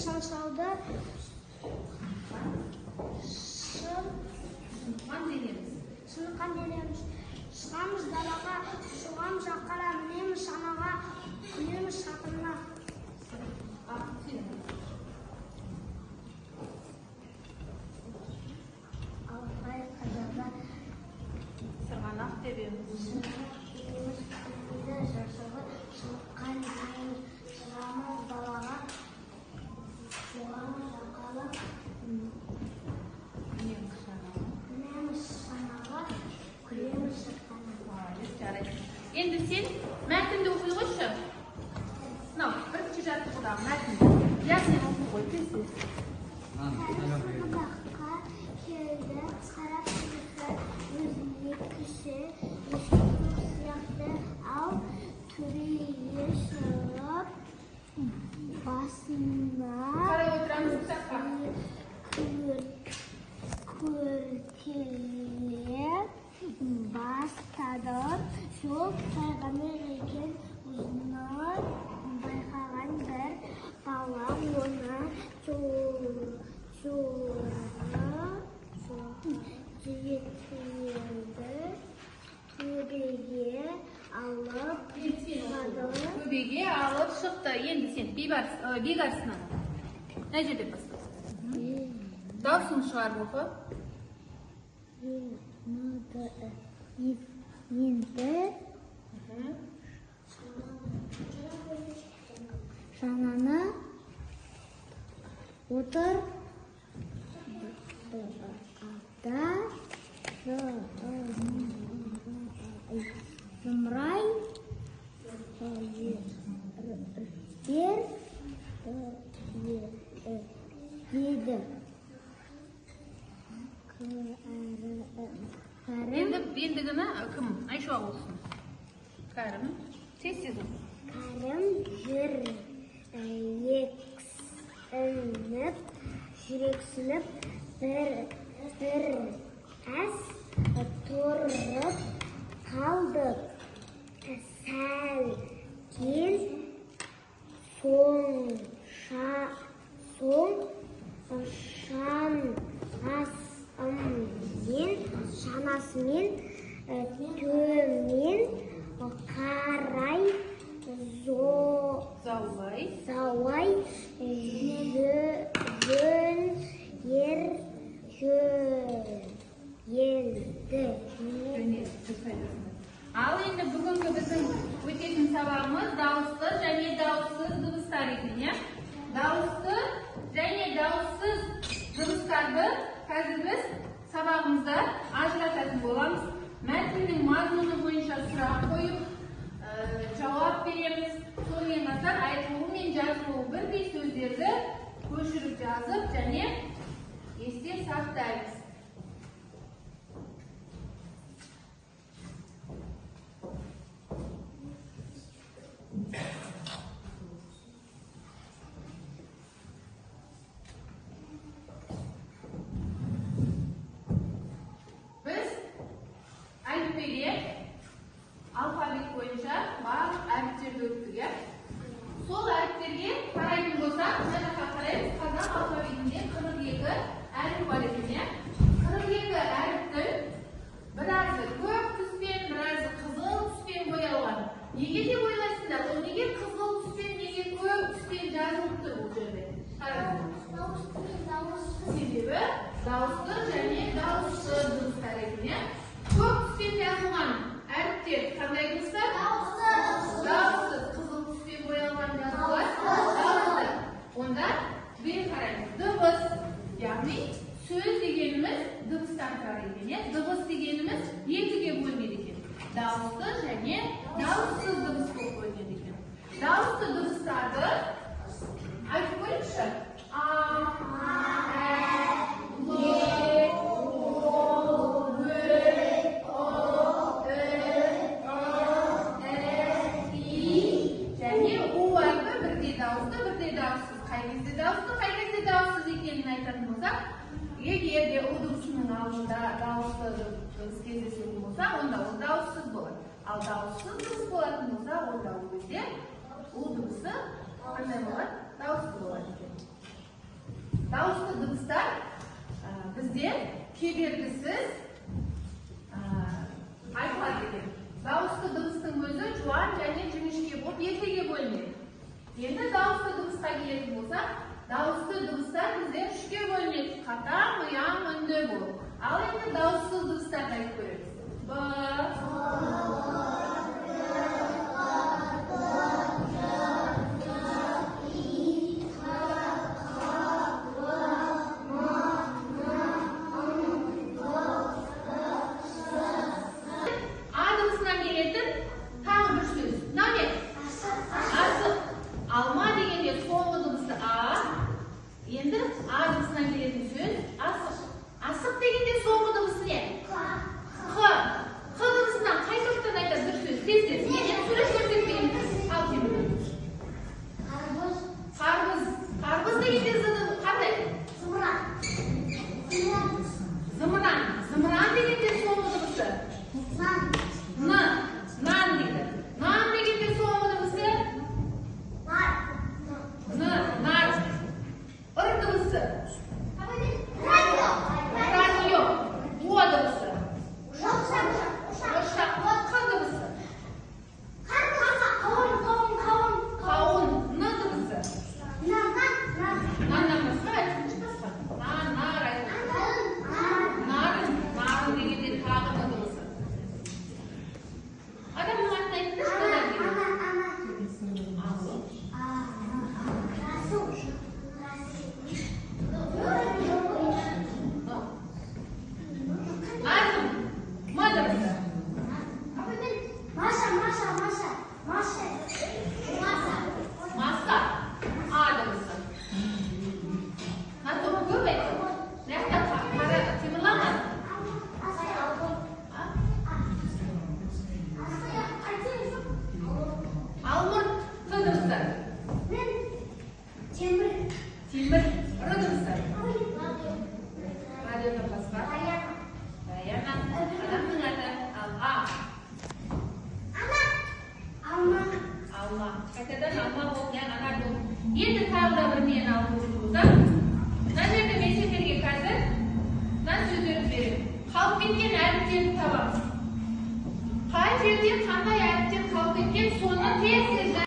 Шаршауды шыныққан денеміз. Шығамыз далаға, соғамыз аққала, мінеміз шанаға, күлеміз шатырына. Алтай қазада Сырғанақ тебеміз. Шыныққан денеміз, шаршауды шыныққан денеміз. Шығамыз далаға, соғамыз аққала, Мінеміз шанаға. мінеміз шанаға, күлеміз шатырына. Молодец, жарайды. Енді сен мәтінді оқи қойшы. Мынау бірінші жаттығудағы мәтінді. Иә, сен оқи қой, тез тез. Сабаққа келді, қарап тұрса, өзіне кіші, ешкі сияқты, ал төбеге шығып, басына Қарай отырамыз кітапқа. Көртеле бастады. Жол тайғанақ екен, ұзыны байқаған бір бала оны жетеледі, төбеге алып шығады. Төбеге алып шықты. Енді сен Бейбарыс, Бекарысынан оқы. Мына жерден баста. Дауысын шығарып оқы. Е, М, Д, И, енді шананы отыр Б, А, да, Ж, Ы, М, Р, А, И, зымырай П, Е, Р, Р, Ер, Д, Е, Э, еді. К, Р, Ы, Кәрім. Енді ендігіні кім? Айшуақ оқысын. Кәрім. Тез тез оқы. Кәрім жүрексініп, жүрексініп бір әз тұрып қалды. Сәлден соң шанасымен төмен қарай Заулай. Заулай жөнелді. Ал енді бүгінгі біздің өтетін сабағымыз дауысты және дауыссыз дыбыстар екен, иә? Дауысты және дауыссыз дыбыстарды қазір біз сабағымызда ажырататын боламыз. Мәтіннің мазмұны бойынша сұрақ қойып, жауап береміз. Сонымен қатар айтылуы мен жазылуы бірдей сөздерді көшіріп жазып және есте сақтаймыз. Біз әліппеде алфавит бойынша барлық әріптерді өттік, иә? Сол әріптерге қарайтын болсақ, мына жаққа қараймыз, қазақ алфавитінде 42 әріп бар екен, иә? 42 әріптің біразы көк түспен, біразы қызыл түспен боялған. Неге деп ойлайсыңдар? Ол неге қызыл түспен, неге көк түспен жазылып тұр бұл жерде? Қараңыздар. Себебі дауысты және дауыссыз дыбыстар екен, иә? Көк түспен жазылған әріптер қандай дыбыстар? Дауыссыз. Қызыл түспен боялған жазулар дауысты. Онда бері қараймыз. Дыбыс, яғни сөз дегеніміз дыбыстан тұрады екен, иә? Дыбыс дегеніміз екіге бөлінеді екен. Дауысты және дауыссыз дыбыс болып бөлінеді екен. Дауысты дыбыстарды айтып көрейікші. А, Ә, Е, О, Ө, Ұ, Ү, Ы, І және У әрпі бірдей дауысты, бірдей дауыссыз. Қай кезде дауысты, қай кезде дауыссыз екенін айтатын болсақ, егер де У дыбысының алдында дауысты дыбыс кездесетін болса, онда ол дауыссыз болады. Ал дауыссыз дыбыс болатын болса, онда ол кезде У дыбысы қандай болады? Дауысты болады екен. Дауысты дыбыстар бізде кедергісіз айтылады екен. Дауысты дыбыстың өзі жуан және жіңішке болып екіге бөлінеді. Енді дауысты дыбысқа келетін болсақ, дауысты дыбыстар бізде үшке бөлінеді. Қатаң, ұяң, үнді болып. Ал енді дауыссыз дыбыстарды айтып көреміз. Б, А дыбысынан келетін тағы бір сөз. Мынау не? Асық. Алма дегенде соңғы дыбысы А. Енді А дыбысынан келетін сөз асық. Асық дегенде соңғы дыбысы не? Қ. Қ дыбысынан қай топтан айтады бір сөз? Тез тез. Мен сурет көрсетпеймін. Ал Темір. Қарбыз. Қарбыз дегенде з қандай? Зымыран. Зымыран дегенде соңғы дыбысы Н. Нан дейді. Нан дегенде соңғы дыбысы Н. Нар. Р дыбысы. Радио. О дыбысы. Ошақ. Қ дыбысы. Қауын. Н дыбысы. Наннан басқа айтыңызшы басқа. Нан, нар айтыңыз. Нарын. Нарын дегенде тағы Н дыбысы. Адамның атын айтыңызшы. Назар деген. Асыл. Назым. М дыбысы. Маса. А дыбысы. Мына тобы көп айтты. Мына жақта қара Темірлан бар. А? Алмұрт. Т дыбысы. Темір. Р дыбысы. Радиодан басқа. Раяна. Адамның аты. Ал А. Алма. Қайтадан алма болып, я анар болып. Енді тағы да бір нені алып отырмыз. Мына жерде мен сендерге қазір мына сөздерді беремін. Қалып кеткен әріптерді табамыз. Қай жерде қандай